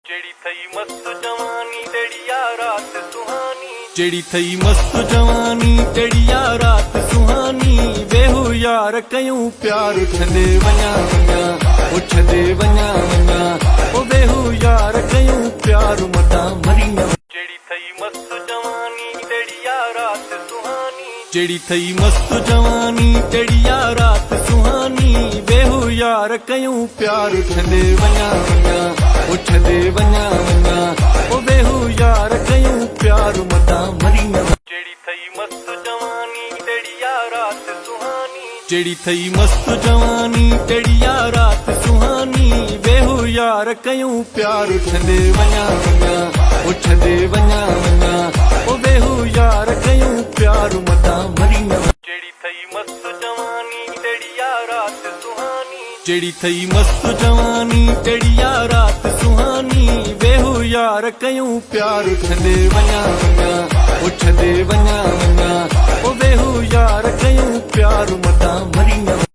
جهڙي ٿئي مست جواني تهڙي آ رات سهاني. جهڙي ٿئي مست جواني تهڙي آ رات سهاني. ويهو يار ڪيون پيار ڇڏي وڃان وڃان او ڇڏي وڃان وڃان او ويهو يار ڪيون پيار متان مري نه. جهڙي ٿئي مست جواني تهڙي آ رات سهاني. جهڙي ٿئي مست جواني تهڙي آ رات سهاني. ويهو يار ڪيون پيار ڇڏي وڃان وڃان او ڇڏي وڃان وڃان او ويهو يار ڪيون پيار متان مري نه. جهڙي ٿئي مست جواني تهڙي آ رات سهاني. جهڙي ٿئي مست جواني تهڙي آ رات سهاني. ويهو يار ڪيون پيار ڇڏي وڃان وڃان او ڇڏي وڃان وڃان او ويهو يار ڪيون پيار متان مري نه. جهڙي ٿئي مست جواني تهڙي آ رات سهاني. جهڙي ٿئي مست جواني تهڙي آ رات سهاني. ويهو يار ڪيون پيار ڇڏي وڃان وڃان او.